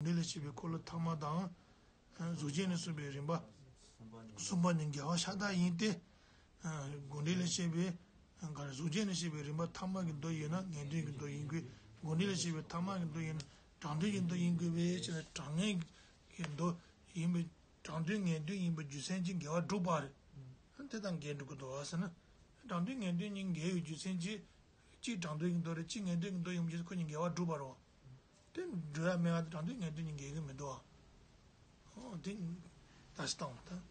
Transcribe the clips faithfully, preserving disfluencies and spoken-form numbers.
འབྲས་ལས་སྐྱེས་པའི་འཁོར་ལོ་ཐ་མ་དང་། གཟུགས་ཅན་ལས་གསུངས་པའི་རིམ་པ་གསུམ་པ་ནི་འགལ་བ་ཤ་སྟག་ཡིན་ཏེ། དགོངས་འགྲེལ་ལས་བཤད་པའི་གཟུགས་ཅན་ལས་བཤད་པའི་རིམ་པ་ཐ་མ་གི་མདོ་ཡིན་ན་ངེས་དོན་གྱི་མདོ་ཡིན་དགོས། དགོངས་འགྲེལ་ལས་བཤད་པའི་ཐ་མ་གི་མདོ་ཡིན་ན་དྲང་དོན་གྱི་མདོ་ཡིན་དགོས་པའི་ཕྱིར་ན། དྲང་ངེས་ཀྱི་མདོ་ཡིན་པའི་དྲང་དོན་ངེས་དོན་ཡིན་པའི་རྒྱུ་མཚན་གྱིས་འགལ་བ་གྲུབ་པ་རེད། དེ་དང་འགལ་འགྲོ་གི་འདུག་ཟེར་ན། དྲང་དོན་ངེས་དོན་གཉིས་འགལ་བའི་རྒྱུ་མཚན་གྱིས། གཅིག་དྲང་དོན་གྱི་མདོ་རེད། གཅིག་ངེས་དོན་གྱི་མདོ་ཡིན་པའི་ཕྱིར་ཁོ་གཉིས་འགལ་བ་གྲུབ་པ་རེད། དེ་འགྲོ་ཡ་མེད་པ་དེ་དྲང་དོན་ངེས་དོན་གཉིས་འགལ་གྱི་མི་འདུག་ཨ། ཨོ་དེ་ད་སི་བཏང་བ་ད།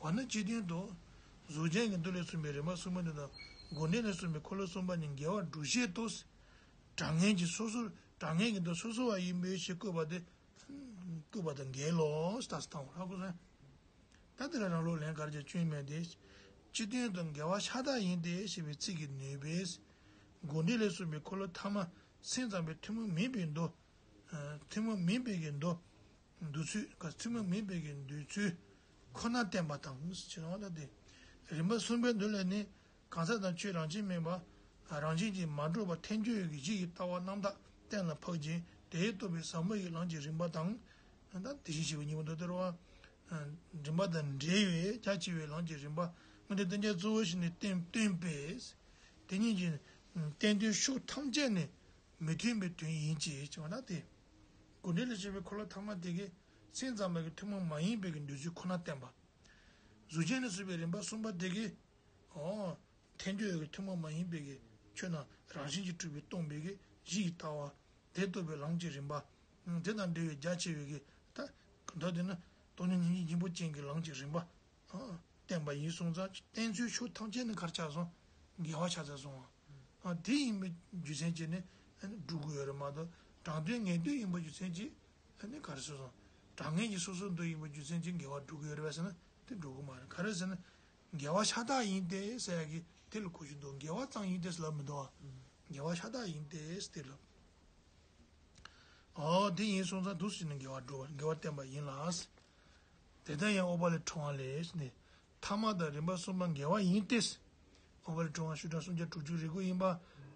འོ་ན་སྤྱི་དོན་དུ། གཟུགས་ཅན་གྱི་མདོ་ལས་གསུངས་པའི་རིམ་པ་གསུམ་པ་འདི་དང་། དགོངས་འགྲེལ་ལས་གསུངས་པའི་འཁོར་ལོ་གསུམ་པ་གཉིས་འགལ་བར་སྒྲུབ་བྱེད་དུ། དྲང་ངེས་ཀྱི་སོ་སོར་དྲང་ངེས་ཀྱི་མདོ་སོ་སོ་བ་ཡིན་པའི་ཕྱིར་བཀོད་པ་དེ། བཀོད་པ་དང་འགལ་ལོ། ད་སི་བཏང་བ་ཧ་གོ་སོང་། ད་དེ་ལ་རང་ལུགས་ལན་ག་རེ་བྱས། སྐྱོན་མེད་དེ། སྤྱི་དོན་དུ་འགལ་བ་ཤ་སྟག་ཡིན་ཏེ་ཞེས་པའི་ཚིག་གིས་ནོས་པས། དགོངས་འགྲེལ་ལས་གསུངས་པའི་འཁོར་ལོ་ཐ་མ་སེམས་ཙམ་པའི་ཐུན་མོང་མིན་པའི་མདོ། ཐུན་མོང་མིན་པའི་གི་མདོ། འདོད་ཚུལ་ག་ཐུན་མོང་མིན་པའི་གི་འདོད་ཚུལ་ཁོ་ན་བསྟན་པ་དང་ཞེས་པ་ལ་སྟེ། རིམ་པ་གསུམ་པའི་མདོ་ལས་ནི་གང་ཟག་དང་ཆོས་རང་བཞིན་མིན་པ། རང་བཞིན་གྱིས་མ་གྲུབ་པ་ཐལ་འགྱུར་གྱི་གཞི་ཡི་ལྟ་བ་རྣམ་དག་གཏན་ལ་ཕབ་ཅིང་དེས་རྟོགས་པའི་ཟབ་མོ་ཡི་ལམ་གྱི་རིམ་པ་དང་། ད་དེ་བཞིན་གཤེགས་པའི་སྙིང་པོ་མདོ་སྡེ་རེད་བ། རིམ་པ་དང་འབྲེལ་བའི་རྒྱ་ཆེ་བའི་ལམ་གྱི་རིམ་པ་སྔོན་བསྟན་བསྟན་བྱ་གཙོ་བོ་ཞིག་ནས་བསྟན་བསྟན་པས། དེ་ཉིད་ཀྱི་བསྟན་དོན་ཕྱོགས་ཐམས་ཅད་ནས་མི་མཐུན་པའི་དོན་ཡིན་གྱི་ཞེས་པ་ལ་སྟེ། དགོངས་འགྲེལ་ལས་བཤད་པའི་འཁོར་ལོ་ཐ་མ་དེ་གའི་སེམས་ཙམ་པ་གི་ཐུན་མོང་མ་ཡིན་པའི་གི་འདོད་ཚུལ་ཁོ་ན་བསྟན་པ། གཟུགས་ཅན་ལས་གསུངས་པའི་རིམ་པ་གསུམ་པ་དེ་གའི། ཨོ། ཐལ་འགྱུར་གྱི་ཐུན་མོང་མ་ཡིན་པའི་གི་ཆོས་རྣམས་རང་བཞིན་གྱིས་གྲུབ་པའི་སྟོང་པའི་གི་གཞི་ཡི་ལྟ་བ། དེས་རྟོགས་པའི་ལམ་གྱི་རིམ་པ། དེ་དང་འབྲེལ་བའི་རྒྱ་ཆེ་བའི་གི་ད། མདོ་དེ་ནི་སྟོང་ཉིད་སྙིང་རྗེ་སྙིང་པོ་ཅན་གྱི་ལམ་གྱི་རིམ་པ། བསྟན་པ་ཡིན་སོང་ཙང་བསྟན་ཚུལ་ཕྱོགས་ཐམས་ཅད་ནས་གར་ཆགས་སོང་། འགལ་བ་ཆགས་ཚར་སོང་། དེ་ཡིན་པའི་རྒྱུ་མཚན་གྱིས་ནི་སྒྲུབ་དགོས་ཡོད་རེད་མ་གཏོགས་དྲང་དོན་ངེས་དོན་ཡིན་པའི་རྒྱུ་མཚན་གྱིས་ནི་ག་རེ་ཟེར་སོང་། དྲང་ངེས་ཀྱི་སོ་སོར་འདོད་ཡིན་པའི་རྒྱུ་མཚན་གྱིས་འགལ་བ་སྒྲུབ་དགོས་ཡོད་རེད་པས་ཟེར་ན་དེ་སྒྲུབ་དགོས་མ་རེད། ག་རེ་ཟེར་ན། འགལ་བ་ཤ་སྟག་ཡིན་ཏེ་ཟེར་ཡ་གི་དེ་ལ་གོ་རྒྱུ་འདུག་འགལ་བ་ཙམ་ཡིན་ཏེ་ཟེར་ལབ་མི་འདུག་ཨ། འགལ་བ་ཤ་སྟག་ཡིན་ཏེ་ཟེར་དེ་ལབ། ཨོ་དེ་ཡིན་སོང་ཙང་འདུག་ཟེར་ནས་འགལ་བ་སྒྲུབ་པ་འགལ་བ་བསྟན་པ་ཡིན་ལ། དེ་ལྟར་ཡང་ཨོ་པ་ལས་འཁྲུངས་པ་ལས་ནི། ཐ་མ་དང་རིམ་པ་གསུམ་པ་འགལ་བ་ཡིན་ཏེ། ཨོ་པ་ལས་འཁྲུངས་པ་ཤུ་ཏྲ་སུམ་བརྒྱ་དྲུག་ཅུ་རེ་དགུ་ཡིན་པ།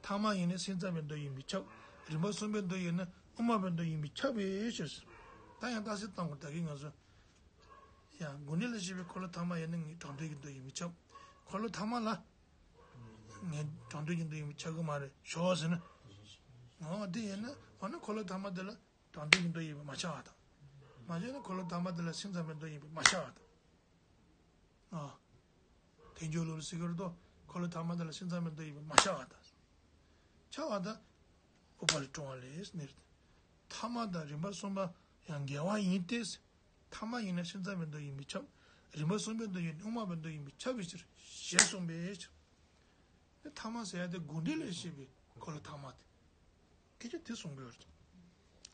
ཐ་མ་ཡིན་ན་སེམས་ཙམ་པའི་མདོ་ཡིན་པས་ཁྱབ། རིམ་པ་གསུམ་པའི་མདོ་ཡིན་ན་དབུ་མ་པའི་མདོ་ཡིན་པས་ཁྱབ་པའི་ཕྱིར། ད་ཡང་རྟགས་གསལ་བཏང་དགོས། ད་གིན་ང་ཚོ། ཡང་དགོངས་འགྲེལ་ལ་བཤད་པའི་འཁོར་ལོ་ཐ་མ་ཡིན་ན་ངས་དྲང་དོན་གྱི་མདོ་ཡིན་པས་ཁྱབ། འཁོར་ལོ་ཐ་མ་ལ། ངས་དྲང་དོན་གྱི་མདོ་ཡིན་པས་ཁྱབ་གི་མ་རེད་ཞོག་ཟེར་ན། འོ་དེ་ཡིན་ན་འོ་ན་འཁོར་ལོ་ཐ་མ་དེ་ལ་དྲང་དོན་གྱི་མདོ་ཡིན་པས་མ་ཁྱབ་པ་དང་། མ་ཁྱབ་ན་འཁོར་ལོ་ཐ་མ་དེ་ལ་སེམས་ཙམ་པའི་མདོ་ཡིན་པས་མ་ཁྱབ་པ་དང་། ཨ། དེ་འཇོག་ལུགས་ལ་ཟེར་གྱི་རེད་དོ། འཁོར་ལོ་ཐ་མ་དེ་ལ་སེམས་ཙམ་པའི་མདོ་ཡིན་པས་མ་ཁྱབ་པ་དང་། ཁྱབ་པ་དང་། ཨོ་པ་ལས་འཁྲུངས་པ་ལས་ནི། ཐ་མ་དང་རིམ་པ་གསུམ་པ་ཡང་འགལ་བ་ཡིན་ཏེ། ཐ་མ་ཡིན་ན་སེམས་ཙམ་པའི་མདོ་ཡིན་པས་ཁྱབ། རིམ་པ་གསུམ་པའི་མདོ་ཡིན་ན་དབུ་མ་པའི་མདོ་ཡིན་པས་ཁྱབ་པའི་ཕྱིར་ཞེས་གསུངས་པའི་ཕྱིར། ཐ་མ་ཟེར་ཡ་དེ་དགོངས་འགྲེལ་ལས་བཤད་པའི་འཁོར་ལོ་ཐ་མ་དེ། སྐད་ཆ་དེ་གསུང་གི་ཡོད་རེད།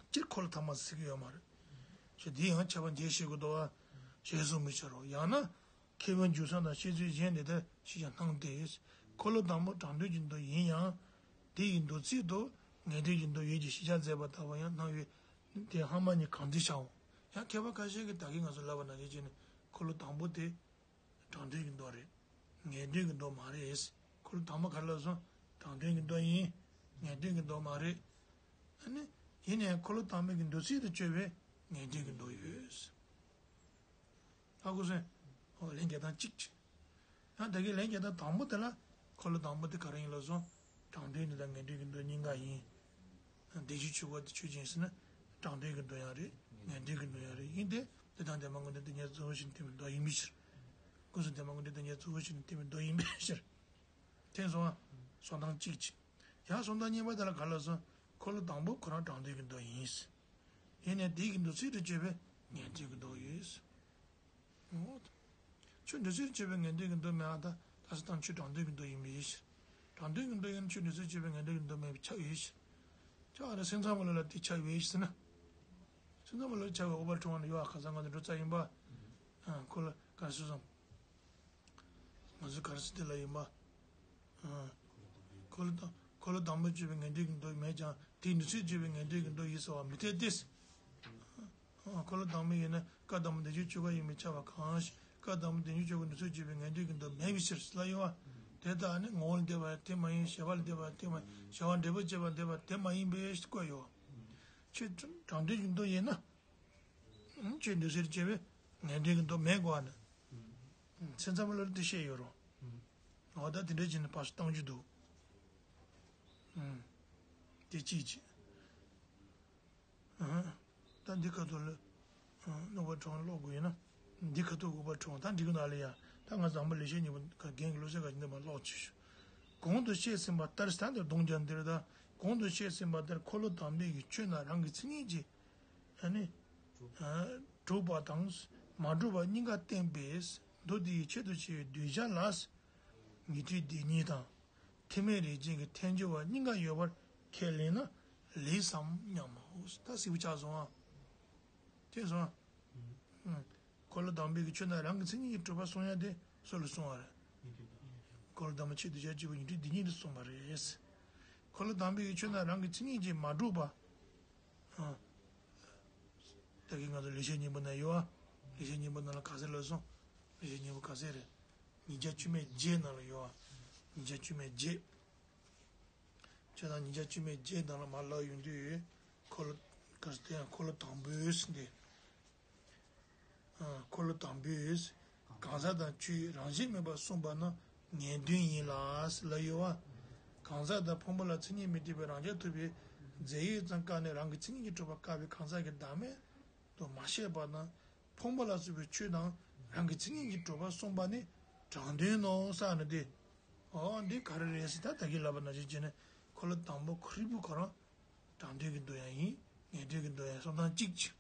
སྤྱིར་འཁོར་ལོ་ཐ་མ་ཟེར་གྱི་ཡོད་མ་རེད། ཞེས་འདི་ཡང་ཁྱད་པར་འབྱེད་ཤེས་དགོས་འདུག་བ། ཞེས་གསུངས་པའི་ཕྱིར་རོ། ཡང་ན། མཁས་པའི་འཇུག་ས་དང་བཤད་ཚུལ་གཞན་དེ་ལྟར་ཞེས་ཀྱང་སྣང་སྟེ། འཁོར་ལོ་དང་པོ་དྲང་དོན་གྱི་མདོ་ཡིན་ཡང་། དེ་ཡི་མདོ་ཚིག་ཏུ་ངེས་དོན་གྱི་མདོ་ཡོད་ཅེས་ཞིབ་ཆ་མཛད་པ་ལྟ་བུ་ཡང་སྣང་བས་དེ་སྔ་མ་གཉིས་གང་འདྲ་བྱའོ། ཡང་མཁས་པ་ཁ་ཤས་ཀྱིས་ད་གིན་ང་ཚོ་ལབ་པ་ནང་བཞིན་བྱས་ནས་འཁོར་ལོ་དང་པོ་དེ་དྲང་དོན་གྱི་མདོ་རེད། ངེས་དོན་གྱི་མདོ་མ་རེད། འཁོར་ལོ་དང་པོ་ག་རེ་ལབ་སོང་། དྲང་དོན་གྱི་མདོ་ཡིན། ངེས་དོན་གྱི་མདོ་མ་རེད། ཨ་ནི། ཡིན་ནའི་འཁོར་ལོ་དང་པོའི་གི་མདོ་ཚིག་ཏུ་བརྗོད་པའི་ངེས་དོན་གྱི་མདོ་ཡོད། ཧ་གོ་སོང་། ཨོ་ལན་རྒྱག་སྟངས་གཅིག་ཅིག་ཡང་དེ་གའི་ལན་རྒྱག་སྟངས་དང་པོ་དེ་ལ་འཁོར་ལོ་དང་པོ་དེ་ག་རེ་ཡིན་ལབ་སོང་། དྲང་དོན་གྱི་དང་ངེས་དོན་གྱི་མདོ་གཉིས་ཀ་ཡིན། བདེན་བཞིའི་ཆོས་འཁོར་དེ་ཆོས་ཅན་ཟེར་ན་དྲང་དོན་གྱི་མདོ་ཡང་རེད། ངེས་དོན་གྱི་མདོ་ཡང་རེད། ཡིན་ཏེ། དེ་དང་དེ་མ་དངོས་འབྲེལ་དོན་གཉེར་གཙོ་བོ་ཞིག་ནས་བསྟན་པའི་མདོ་ཡིན་པའི་ཕྱིར། སྐུ་གསུམ་དེ་མ་དངོས་འབྲེལ་དོན་གཉེར་གཙོ་བོ་ཞིག་ནས་བསྟན་པའི་མདོ་ཡིན་པའི་ཕྱིར། དེ་སོང་བ། སོང་སྟངས་གཅིག་ཅིག་ཡང་སོང་སྟངས་གཉིས་པ་དེ་ལ་ག་ལ་སོང་། འཁོར་ལོ་དང་པོ་ཁོ་རང་དྲང་དོན་གྱི་མདོ་ཡིན། ཡིན་ནའི་དེའི་གི་མདོ་ཚིག་ཏུ་བརྗོད་པའི་ངེས་དོན་གྱི་མདོ་ཡོད། འོ། ཆོས་འདོད་ཚུལ་བརྗོད་པའི་ངེས་དོན་གྱི་མདོ་མེད་པ་དང་ད་སོང་སྟངས་ཆོས་དྲང་དོན་གྱི་མདོ་ཡིན་པའི་ཕྱིར། དྲང་དོན་གྱི་མདོ་ཡིན་ན་ཆོས་འདོད་ཚུལ་བརྗོད་པའི་ངེས་དོན་གྱི་མདོ་མེད་པས་ཁྱབ་ཡོད་ཕྱིར། ཁྱབ་པ་ལ་སེམས་ཙམ་པ་ལ་ལ་དེ་ཁྱབ་ཡོད་ཕྱིར་ཟེར་ན། སེམས་ཙམ་པ་ལ་ཁྱབ་པའི་འོག་པར་འཁྲུངས་པ་ནི་ཡོད་ཨ། ཁ་སང་ང་ཚོ་འགྲོ་རྩ་ཡིན་པ། ཁོ་ལ་ག་རེ་ཟེར་སོང་། ང་ཚོ་ག་རེ་ཟེར་དེ་ལ་ཡིན་པ། ཨ། འཁོར་ལོ་དང་འཁོར་ལོ་དང་པོ་བརྗོད་པའི་ངེས་དོན་གྱི་མདོ་མེད་ཀྱང་དེའི་འདོད་ཚུལ་བརྗོད་པའི་ངེས་དོན་གྱི་མདོ་ཡིན་ཟེར་བ་མི་འཐད་དེ། ཨ། འཁོར་ལོ་དང་པོ་ཡིན་ན་སྐབས་དང་པོ་བདེན་བཞིའི་ཆོས་འཁོར་ཡིན་པས་ཁྱབ་པ་གང་ཞིག་སྐབས་དང་པོ་བདེན་བཞིའི་ཆོས་འཁོར་འདོད་ཚུལ་བརྗོད་པའི་ངེས་དོན་གྱི་མདོ་མེད་པའི་ཕྱིར་ལ་ཡོད་པ། དེ་ལྟར་ནི་ངོ་བོ་ལ་འདོད་པ་དེ་མ་ཡིན། བྱས་པ་ལ་འདོད་པ་དེ་མ་ཡིན། བྱ་བ་འབྲས་བུ་བྱེད་པ་ལ་འདོད་པ་དེ་མ་ཡིན་པའི་བཀོད་ཡོད་པ། ཆོས་དྲང་དོན་གྱི་མདོ་ཡིན་ན། ཨང་། ཆོས་འདུལ་སའི་ཆེད་པའི་ངེས་དོན་གྱི་མདོ་མེད་གོ་ཨ་ནི། ཨང་། སེམས་ཙམ་པ་ལ་དེ་བཤད་ཡོད་རོ། ཨང་། འོ་ད་དེ་འདྲ་བྱས་ནས་ཕར་ཚུར་བཏང་རྒྱུ་འདུག་ཨང་། དེ་གཅིག་བྱས། ཨང་། ད་འདི་ཁ་ཐུག་ལ། ཨང་། ནོར་བ་གྲོང་ཀློག་དགོས་ཡིན་ན། འདི་ཁ་ཐུག་འོག་པ་གྲོང་ད་འགྲིག་གི་འདུག་ལ་ཡ། ད་ང་བཟང་པོ་ལེགས་བཤད་སྙིང་པོ་ག་རྒན་གྱི་བློ་གསལ་ག་འདི་མ་ཀློག་ཅིག་ཞུ། གོང་དུ་བཤད་ཟིན་པ་ལྟར་ད་འདིར་གདོང་རྒྱག་འདིར་ད། གོང་དུ་བཤད་ཟིན་པ་ལྟར་འཁོར་ལོ་དང་པོའི་གི་ཆོས་རྣམས་རང་གི་མཚན་ཉིད་ཀྱིས། ཨ་ནི། ཨ། གྲུབ་པ་དང་། མ་གྲུབ་པ་གཉིས་ཀ་བསྟན་པས་མདོ་འདི་ཡི་ཆེད་དུ་བྱས་པའི་གདུལ་བྱ་ལ། ཉི་ཁྲི་བདེན་གཉིས་དང་། ཐེག་དམན་རིགས་ཅན་གྱི་ཐལ་འགྱུར་བ་གཉིས་ཀ་ཡོད་པར་ཁས་ལེན་ན་ལེགས་སམ་སྙམ་མོ། ད་གཟིགས་པ་ཆགས་སོང་ཨ། དེ་སོང་ཨ། ཨང་། འཁོར་ལོ་དང་པོའི་གི་ཆོས་རྣམས་རང་གི་མཚན་ཉིད་ཀྱིས་གྲུབ་པ་གསུང་ཡ་དེ་སུ་ལ་གསུང་བ་རེད། འཁོར་ལོ་དང་པོ་ཆེད་དུ་བྱ་སྤྱོད་པ་ཉི་ཁྲི་བདེན་གཉིས་ལ་གསུངས་པ་རེད། འཁོར་ལོ་དང་པོའི་གི་ཆོས་རྣམས་རང་གི་མཚན་ཉིད་ཀྱིས་མ་གྲུབ་པ། ཨང་། ད་གིན་ང་ཚོ་ལེགས་བཤད་སྙིང་པོ་ན་ཡོད་ཨ། ལེགས་བཤད་སྙིང་པོ་ནང་ལ་ག་ཚད་ལབ་སོང་། ལེགས་བཤད་སྙིང་པོ་ག་ཚད་རེད། ཉིས་བརྒྱ་བཅུ་མེད་བརྒྱད་ནང་ལ་ཡོད་ཨ། ཉིས་བརྒྱ་བཅུ་མེད་བརྒྱད། ཁྱོད་རང་ཉིས་བརྒྱ་བཅུ་མེད་བརྒྱད་ནང་ལ་མར་ལབ་ཡོང་དུས། འཁོར་ལོ་ག་ཚད་དེ་ཡང་འཁོར་ལོ་དང་པོའི་འདི། ཨ། འཁོར་ལོ་དང་པོས་གང་ཟག་དང་ཆོས་རང་བཞིན་མེད་པར་གསུངས་པ་ནི་ངེས་དོན་ཡིན་ལ་ལབ་ཡོད་པ། གང་ཟག་དང་ཕུང་པོ་ལ་མཚན་ཉིད་མི་མཐུན་པའི་རང་རྐྱ་ཐུབ་པའི་རྫས་ཡོད་ཙང་བཀག་ནས་རང་གི་མཚན་ཉིད་ཀྱིས་གྲུབ་པ་བཀག་པའི་གང་ཟག་གི་བདག་མེད་དུ་མ་བཤད་པ་དང་། ཕུང་པོ་ལ་སོགས་པའི་ཆོས་དང་རང་གི་མཚན་ཉིད་ཀྱིས་གྲུབ་པ་གསུངས་པ་ནི་དྲང་དོན་ནོ་ཟེར་ནི་དེ། འོ་འདི་ག་རེ་རེད་ཟེར་ད་ད་གིན་ལབ་པ་ནང་བཞིན་བྱས་ནས་འཁོར་ལོ་དང་པོ་ཁོ་རང་བུ་ཁོ་རང་། དྲང་དོན་གྱི་མདོ་ཡང་ཡིན། ངེས་དོན་གྱི་མདོ་ཡང་གསུང་སྟངས་གཅིག་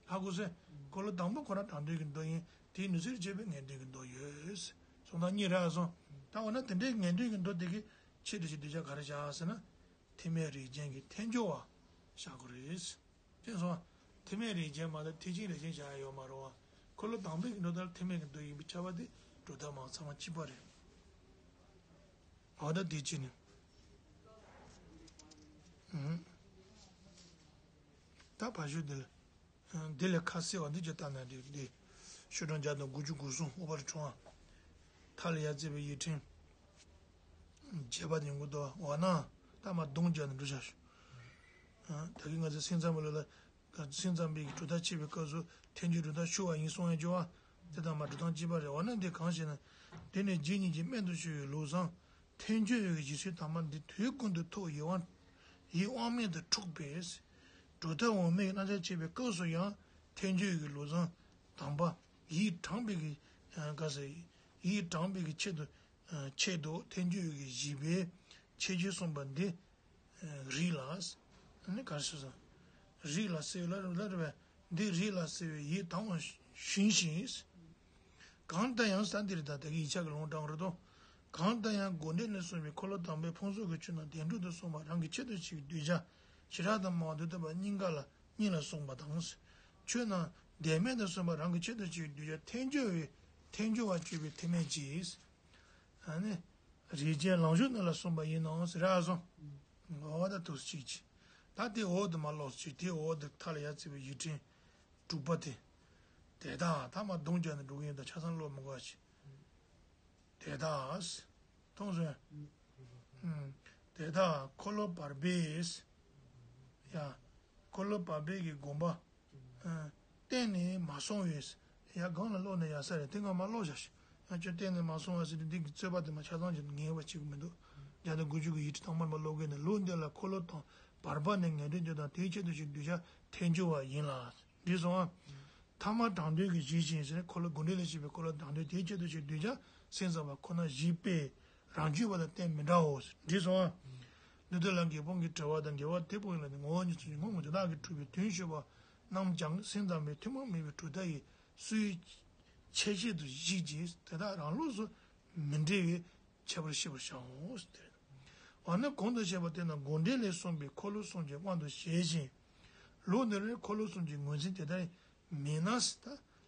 བྱས། ཧ་གོ་སོང་། འཁོར་ལོ་དང་པོ་ཁོ་རང་དྲང་དོན་གྱི་མདོ་ཡིན། དེའི་ནུས་ཚོད་བྱས་པའི་ངེས་དོན་གྱི་མདོ་ཡོད། གསུང་སྟངས་གཉིས་རག་སོང་། ད་འོ་ན་དེ་འདྲའི་ངེས་དོན་གྱི་མདོ་དེ་གི་ཆེད་དུ་བྱས་གདུལ་བྱ་ག་རེ་བཞག་ཟེར་ན། ཐེག་དམན་རིགས་ཅན་གྱི་ཐལ་འགྱུར་བ་བཞག་དགོས་རེད། དེ་སོང་། ཐེག་དམན་རིགས་ཅན་མ་གཏོགས་ཐེག་ཆེན་རིགས་ཅན་བཞག་ཡ་ཡོད་མ་རེད་པ། འཁོར་ལོ་དང་པོའི་གི་མདོ་ལྟར་ཐེག་དམན་གྱི་མདོ་ཡིན་པས་ཁྱབ་པ་དེ་སྒྲུབ་ཐབས་མང་ཚང་མ་གཅིག་པ་རེད། འོ་ད་དེ་བྱས་ནས། ཨུམ། ད་ཕར་ཞོག་འདི་ལ། ཨ། འདི་ལས་ཁ་གསལ་བ་འདི་ཅིག་ལྟ་ན་འགྲིག་འདི། ཤོག་གྲངས་བརྒྱ་དང་དགུ་བཅུ་གོ་གསུམ་ཨོ་པར་ཁྲོང་བ། མཐའ་ལ་ཡར་བརྩེགས་པའི་ཡིག་ཕྲེང་བརྒྱད་པ་དེ་མགོ་དོ་འོ་ན། ད་མར་གདོང་བརྒྱབ་ནས་འགྲོ་བཞག་ཞུ། ཨ། ད་གིན་ང་ཚོ་སེམས་ཙམ་པ་ལ་ལ། སེམས་ཙམ་པའི་གི་གྲུབ་མཐའ་འཆད་པའི་སྐབས་སུ་ཐལ་འགྱུར་གྲུབ་མཐའ་ཤོར་བ་ཡིན་གསུང་ཡ་ཅོ་བ། དེ་དང་མ་གྲུབ་མཐའ་གཅིག་པ་རེད། འོ་ན་འདི་གང་ཞེ་ན། དེ་ནི་རྗེ་ཉིད་ཀྱི་སྨན་དུ་ཤོད་པའི་ལུགས་སམ། ཐལ་འགྱུར་བའི་གཞི་སྲོལ་དམ་པ་འདི་དུས་ཀུན་ཏུ་ཐུགས་ཡིད་དབང་། ཡིད་དབང་མེད་དུ་འཁྲུགས་པས། གྲུབ་མཐའ་འོག་མའི་རྣམ་གཞག་འཆད་པའི་སྐབས་སུ་ཡང་ཐལ་འགྱུར་བའི་ལུགས་སམ་དམ་པ་ཡིད་དྲངས་པའི་གི་ག་ཟེར། ཡིད་དྲངས་པའི་གི་ཆེད་དུ། ཆེད་དུ་ཐལ་འགྱུར་བའི་གི་བཞི་པའི་ཁྱད་ཆོས་གསུངས་པ་འདི། རིགས་ལ། ནི་གར་སོ་སོ། རིགས་ལ་སེལ་བའི་ལ་རེ་བས། འདི་རིགས་ལ་སེལ་བའི་ཡིད་དང་བ་ཞུན་ཞིང་། གང་ལྟར་ཡང་ས་འདིར་ད་ལྟ་གི་ཡིག་ཆ་གི་ལུང་དྲངས་རེད་དོ། གང་ལྟར་ཡང་དགོངས་འགྲེལ་ནས་གསུངས་པའི་འཁོར་ལོ་དང་པོའི་ཕུང་སོགས་ཀྱི་ཆོས་རྣམས་བདེན་གྲུབ་ཏུ་གསུངས་པ་རང་གི་ཆེད་དུ་བྱེད་ཀྱི་གདུལ་བྱ་བྱེ་བྲག་དང་སྨྲ་བ་དུས་ཐོབ་པ་གཉིས་ཀ་ལ་གཉིས་ལ་གསུངས་པ་དང་། ཆོས་རྣམས་བདེན་མེད་དུ་གསུངས་པ་རང་གི་ཆེད་དུ་བྱེད་ཀྱི་གདུལ་བྱ་ཐལ་འགྱུར་བའི་ཐལ་འགྱུར་བར་གྱུར་པའི་ཐེག་དམན་གྱིས། ཨ་ནི། རིགས་ཅན་ལང་ཤོར་རྣམས་ལ་གསུངས་པ་ཡིན་ནོ་ཟེར་ར་སོང་། འོ་ད་ཐུགས་གཅིག་གིས། ད་དེ་འོག་ཏུ་མར་ཀློག་ཅིག་དེ་འོག་ཏུ་མཐའ་ལ་ཡར་བརྩེགས་པའི་ཡིག་ཕྲེང་དྲུག་པ་དེ། དེ་དག་ད་མར་གདོང་བརྒྱབ་ནས་འགྲོ་གི་ཡིན་ད་ཆ་ཚང་ཀློག་མི་དགོས་ཤིག་དེ་དག་མཐོང་སོང་། དེ་དག་འཁོར་ལོ་བར་པས། ཡ། འཁོར་ལོ་བར་པའི་གི་དགོངས་པ། ཨ། གཏན་ནས་མ་གསུངས་པས། ཡ་སྒང་ལ་ཀློག་ན་ཡག་ས་རེད། དེ་སྔ་མ་ཀློག་བཞག་ཤིག་ཡང་ཁྱོད་གཏན་ནས་མ་གསུངས་པ་ཟེར་དུས་འདི་གི་རྩོད་པ་དེ་མ་ཆ་ཚང་བྱས་ནས་ངེས་པ་བྱེད་ཀྱི་མི་འདུག་བརྒྱ་དང་དགུ་བཅུ་གི་ཡིག་ཕྲེང་དང་པོར་མ་ཀློག་གི་ནས་ལུགས་འདི་ལ་འཁོར་ལོ་དང་བར་པ་ནི་ངེས་དོན་གྱི་དང་དེའི་ཆེད་དུ་ཞིག་གདུལ་བྱ་ཐལ་འགྱུར་བ་ཡིན་ལ། འགྲིག་སོང་ཨ། ཐ་མ་དྲང་དོན་གྱི་གཞི་བཞིན་ཟེར་འཁོར་ལོ་དགོངས་འགྲེལ་ལས་བཤད་པའི་འཁོར་ལོ་དྲང་དོན་དེའི་ཆེད་དུ་ཞིག་གདུལ་བྱ་སེམས་ཙམ་པ་ཁོ་ན་བཞི་པས། རང་རྒྱུད་པ་དང་གཏན་མི་འདྲའོ། འགྲིག་སོང་ཨ། འདི་དོན་ལ་འགལ་སྤོང་གི་འགྲེལ་པ་དང་འགལ་བ་དེ་སྤོང་ཡིན་ལ་ནི་ངོ་བོ་ཉིད་སོགས་ཀྱི་ངོ་བོ་དེ་དག་གི་གྲུབ་པའི་དོན་ཞུས་པ་རྣམས་ཀྱང་སེམས་ཙམ་པའི་ཐུན་མོང་མིན་པའི་གྲུབ་མཐའ་ཡི་སྲོལ་ཆེ་བཤད་དུ་གཞིགས་ཀྱིས་དེ་དག་རང་ལུགས་སུ་མི་འབྲེལ་བའི་ཁྱད་པར་ཤེས་པར་བྱའོ། འོ་ན་གོང་དུ་བཤད་པ་དེ་རྣམས་དགོངས་འགྲེལ་ལས་གསུངས་པའི་འཁོར་ལོ་གསུམ་གྱི་དབང་དུ་བྱས་ཤིང་། ལུགས་འདི་ནི་འཁོར་ལོ་གསུམ་གྱི་ངོས་འཛིན་དེ་ལྟར་མིན་ན།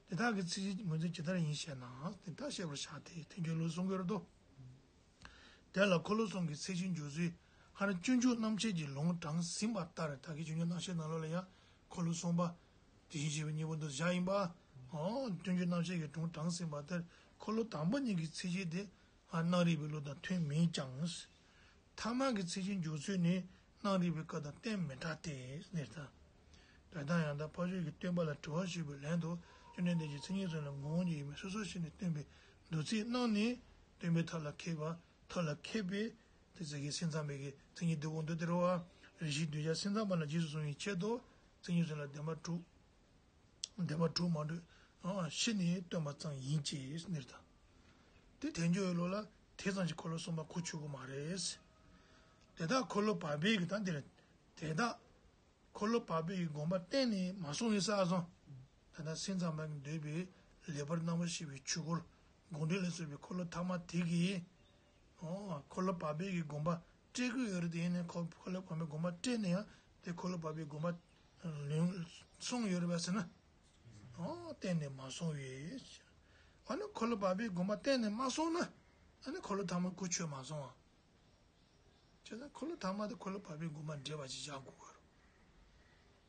དེ་དག་གི་ཚིག་གཞི་ངོས་འཛིན་ཇི་ལྟར་ཡིན་ཞེ་ན། དེ་ལྟར་བཤད་པར་བྱ་སྟེ་ཐལ་འགྱུར་ལུགས་གསུང་གི་རེད་དོ། དེ་ལ་འཁོར་ལོ་གསུམ་གྱི་ཚིག་གཞིའི་འཇུག་ཚུལ་ཧ་ན་སྤྱོད་འཇུག་རྣམ་བཤད་ཀྱི་ལུང་དྲངས་ཟིན་པ་ལྟར་ད་གིན་སྤྱོད་འཇུག་རྣམ་བཤད་ནང་ལོགས་ལ་ཡང་འཁོར་ལོ་གསུམ་པ་དེ་བཞིན་གཤེགས་པའི་སྙིང་པོ་འདི་བཞག་ཡིན་པ། འོ་སྤྱོད་འཇུག་རྣམ་བཤད་ཀྱི་ལུང་དྲངས་ཟིན་པ་ལྟར་འཁོར་ལོ་དང་པོ་གཉིས་ཀྱི་ཚིག་གཞི་དེ་ཧ་རྣམ་རིག་པའི་ལུགས་དང་མཐུན་མིན་ཀྱང་། ཐ་མ་གི་ཚིག་གཞིའི་འཇུག་ཚུལ་ནི་རྣམ་རིག་པའི་སྐབས་དང་གཏན་མི་འདྲ་སྟེ་ཟེར་ད། དོན་དམ་ཡང་དག་འཕགས་ཚོགས་ཀྱི་སྟོན་པ་ལ་དྲི་བ་ཞུས་པའི་ལན་དུ། བཅོམ་ལྡན་འདས་ཀྱིས་མཚན་ཉིད་གསུམ་ལ་ངོ་བོ་ཉིད་ཡིན་མིན་སོ་སོར་ཕྱེ་ནས་སྟོན་པའི་མདོ་ཚིག་གནང་ནས། སྟོན་པའི་ཐབས་ལ་མཁས་པ། ཐབས་ལ་མཁས་པས་དེ་ཚིག་གི་སེམས་ཙམ་པའི་གི་མཚན་ཉིད་འདི་འོང་དུ་སྟེར་བ། རེ་ཞིག་གདུལ་བྱ་སེམས་ཙམ་པ་རྣམས་རྗེས་སུ་བཟུང་བའི་ཆེད་དུ། མཚན་ཉིད་གསུམ་ལ་བདེན་པ་དྲུག་བདེན་པ་དྲུག་མ་གྲུབ་ཕྱེ་ནས་སྟོན་པ་ཙམ་ཡིན་གྱི་ཟེར་ད། དེ་དལ་འབྱོར་པའི་བློ་ལ་དེ་ཙམ་གྱི་འཁོར་ལོ་གསུམ་པ་གོ་ཆོད་ཀྱི་མ་རེད། དེ་དག་འཁོར་ལོ་བག་ཕེབས་ཀྱི་ད་འདིར་དེ་དག་འཁོར་ལོ་བག་ཕེབས་ཀྱི་དགོངས་པ་གཏན་ནས་མ་སོང་བས་ཟེར་སོང་། ད་ལྟ་སེམས་ཙམ་པ་གིས་འདོད་པའི་ལེགས་པར་རྣམ་པར་ཤེས་པའི་ཆོས་འཁོར་སྒོམ་འགྲེལ་ལ་སོགས་པའི་འཁོར་ལོ་ཐ་མ་དེ་གིས། འོ་འཁོར་ལོ་བག་ཕེབས་ཀྱི་དགོངས་པ་སྤྲད་ཀྱི་ཡོད་རེད་དེ། ཡིན་ནའི་འཁོར་འཁོར་ལོ་བག་ཕེབས་དགོངས་པ་སྤྲད་ནས་ཡང་དེ་འཁོར་ལོ་བག་ཕེབས་དགོངས་པ་ལུང་སོང་ཡོད་རེད་པས་ཟེར་ན། འོ་གཏན་ནས་མ་སོང་བས། ཨ་ནི་འཁོར་ལོ་བག་ཕེབས་དགོངས་པ་གཏན་ནས་མ་སོང་ན། ཨ་ནི་འཁོར་ལོ་ཐ་མ་གོ་ཆོད་མ་སོང་བ། བྱས་ཙང་འཁོར་ལོ་ཐ་མ་དེ་འཁོར་ལོ་བག་ཕེབས་དགོངས་པ་འགྲེལ་པ་ཅིག་བཞག་དགོས་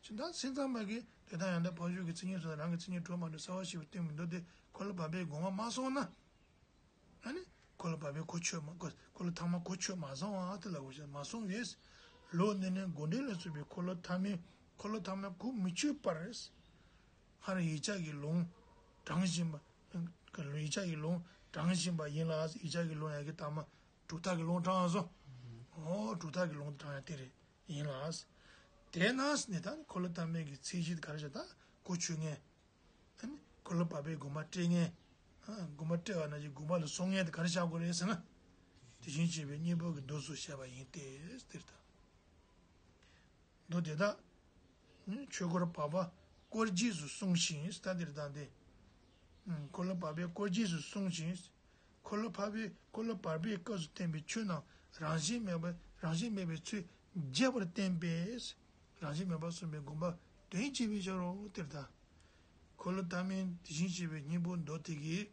ཀྱི་རེད། བྱས་ཙང་སེམས་ཙམ་པ་གིས་དོན་དམ་ཡང་དག་འཕགས་ཚོགས་ཀྱི་མཚན་ཉིད་གསུམ་དང་རང་གི་མཚན་ཉིད་དྲུག་མ་གྲུབ་གསལ་བར་བྱེད་པའི་སྟོན་པའི་མདོ་དེ་འཁོར་ལོ་བག་ཕེབས་དགོངས་པ་མ་སོང་ན། ཨ་ནི་འཁོར་ལོ་བག་ཕེབས་གོ་ཆོད་མ་འཁོར་འཁོར་ལོ་ཐ་མ་གོ་ཆོད་མ་སོང་བ་དེ་ལ་འོ་ཞེས་མ་སོང་བས། ལོག་ནས་ནི་སྒོམ་འགྲེལ་ལ་སོགས་པའི་འཁོར་ལོ་ཐ་མའི་འཁོར་ལོ་ཐ་མ་གོ་མི་ཆོད་པར། སྔར་ཡིག་ཆ་གི་ལུང་དྲངས་བཞིན་པ། ཡིག་ཆ་གི་ལུང་དྲངས་བཞིན་པ་ཡིན་ལ། ཡིག་ཆ་གི་ལུང་ཡ་གི་ཐ་མ་གྲུབ་མཐའ་གི་ལུང་དྲངས་སོང་། འོ་གྲུབ་མཐའ་གི་ལུང་དྲངས་ཡ་དེ་རེད་ཡིན་ལ། དེས་ན་ནི་ད་འཁོར་ལོ་ཐ་མའི་གི་ཚད་གཞི་དེ་ག་རེ་བྱ། ད་གོ་ཆོད་མཁན། ཨ་ནི་འཁོར་ལོ་བག་ཕེབས་དགོངས་པ་སྤྲད་མཁན། ཨ་དགོངས་པ་སྤྲད་པ་ནང་བཞིན་དགོངས་པ་ལ་བཟུང་མཁན་དེ་ག་རེ་བྱ་དགོས་རེད་ཟེར་ན། དེ་བཞིན་གཤེགས་པའི་སྙིང་པོ་གི་མདོ་སོགས་བཤད་པ་ཡིན་ཏེ། དེ་ལྟར་མདོ་དེ་དག་ནི་ཆོས་འཁོར་བག་ཕེབས་སྐོར་རྗེས་སུ་གསུངས་ཤིང་། ད་དེ་ལྟར་སྟེ། འཁོར་ལོ་བག་ཕེབས་སྐོར་རྗེས་སུ་གསུངས་ཤིང་། འཁོར་ལོ་བག་ཕེབས་འཁོར་ལོ་བག་ཕེབས་སྐབས་སུ་བསྟན་པའི་ཆོས་རྣམས་རང་བཞིན་མེད་པ་རང་བཞིན་མེད་པའི་ཚུལ་རྒྱས་པར་བསྟན་པས། རང་བཞིན་མེད་པ་གསུངས་པའི་དགོངས་པ་དོན་བྱེད་པའི་ཕྱིར་རོ། དེ་ལྟར་འཁོར་ལོ་ཐ་མའི་དེ་བཞིན་གཤེགས་པའི་སྙིང་པོ་མདོ་དེ་གིས།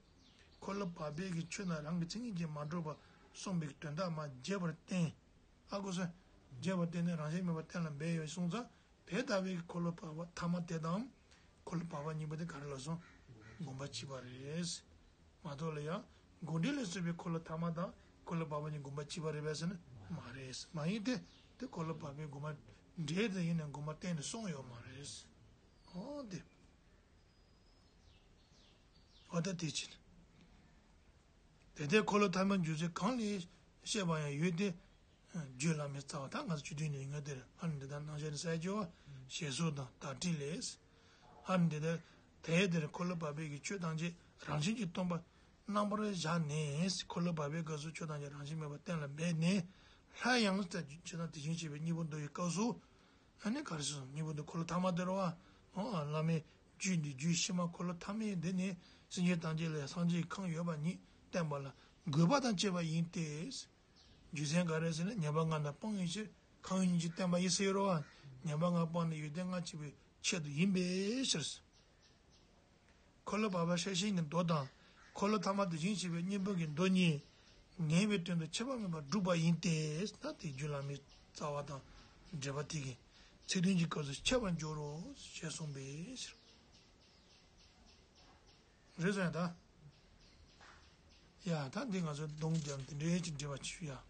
འཁོར་ལོ་བག་ཕེབས་ཀྱི་ཆོས་རྣམས་རང་གི་མཚན་ཉིད་ཀྱིས་མ་གྲུབ་པ་གསུངས་པའི་དོན་དག་མ་རྒྱས་པར་བསྟན། ཨ་གོ་སོང་། རྒྱས་པར་བསྟན་ནས་རང་བཞིན་མེད་པ་གཏན་ལ་འབེབས་ཡོད་གསུངས་ཙང་། དེ་ལྟ་བུའི་འཁོར་ལོ་བག་ཕེབས་ཐ་མ་དེ་དང་། འཁོར་ལོ་བག་ཕེབས་སྙིང་པོ་དེ་ག་རེ་ལབ་སོང་། དགོངས་པ་གཅིག་པ་རེད། མ་གཏོགས་ལ་ཡང་སྒོམ་འགྲེལ་ལ་སོགས་པའི་འཁོར་ལོ་ཐ་མ་དང་འཁོར་ལོ་བག་ཕེབས་གཉིས་དགོངས་པ་གཅིག་པ་རེད་པས་ཟེར་ན་མ་རེད། མ་ཡིན་ཏེ། དེ་འཁོར་ལོ་བག་ཕེབས་དགོངས་པ་འགྲེལ་དེ་ཡིན་ནའི་དགོངས་པ་གཏན་ནས་སོང་ཡོད་མ་རེད། འོ་དེ། འོ་ད་དེ་ཕྱིར། དེ་ལྟའི་འཁོར་ལོ་ཐ་མའི་འཇུག་ཚུལ་གང་ལས་བཤད་པ་ཡང་ཡོད་དེ། རྒྱུད་བླ་མའི་རྩ་བ་དང་ང་ཚོ་བཅུ་བདུན་ནས་ཡོང་ཡ་དེར། ཨ་ནི་འདི་དག་སྣང་ཆ་ནི་ས་ཡ་བཅུ་པ། ཞེས་སོགས་དང་དག་ཁྲིད་ལས། ཨ་ནི་འདི་ལྟར་དེའི་དེར་འཁོར་ལོ་བག་ཕེབས་ཀྱི་ཆོས་ཐམས་ཅད་རང་བཞིན་གྱིས་སྟོང་པར་རྣམ་པར་བཞག་ནས། འཁོར་ལོ་བག་ཕེབས་སྐབས་སུ་ཆོས་ཐམས་ཅད་རང་བཞིན་མེད་པར་གཏན་ལ་འབེབས་ནས། སླར་ཡང་ཇི་ལྟར་དེ་བཞིན་གཤེགས་པའི་སྙིང་པོ་མདོ་ཡི་སྐབས་སུ། ཨ་ནི་ག་རེ་ཟེར་སོང་། སྙིང་པོ་མདོ་འཁོར་ལོ་ཐ་མ་དེ་རེད་པ། འོ་བླ་མའི་རྒྱུད་འདི་རྒྱུད་ཕྱི་མ་འཁོར་ལོ་ཐ་མའི་འདི་ནི་སེམས་ཅན་ཐམས་ཅད་ལ་སངས་རྒྱས་ཀྱི་ཁམས་ཡོད་པ་ཉིད་བསྟན་པ་ལ་དགོས་པ་དང་བཅས་པ་ཡིན་ཏེ། རྒྱུ་མཚན་ག་རེ་ཟེར་ན། ཉན་པ་ལྔ་རྣམས་སྤང་བའི་ཕྱིར་ཁམས་ཡོད་ཉིད་ཀྱིས་བསྟན་པ་ཡིན་ཟེར་རོ། ཉན་པ་ལྔ་སྤངས་ནས་ཡོན་ཏན་ལྔ་སྐྱེ་བའི་ཆེད་དུ་ཡིན་པའི་ཕྱིར། འཁོར་ལོ་བག་ཕེབས་སྲེག་བྱེད་ཀྱི་མདོ་དང་། འཁོར་ལོ་ཐ་མ་དེ་བཞིན་གཤེགས་པའི་སྙིང་པོ་གི་མདོ་གཉིས་ངེས་པའི་དོན་དུ་ཁྱད་པར་མེད་པར་སྒྲུབ་པ་ཡིན་ཏེ། ད་དེ་རྒྱུད་བླ་མའི་རྩ་བ་དང་འགྲེལ་པ་དེ་གི་ཚིག་དོན་གྱི་སྐབས་སུ་འཆད་པར་འགྱུར་རོ་ཞེས་གསུངས་པའི་ཕྱིར། རེད་སོང་ཡ་ད། ཡ་ད་འདི་ང་ཚོ་སྡོམ་རྒྱབ་འདི་འདྲའི་ཅིག་འགྲེལ་པ་བྱེད་ཤོག་ཡ།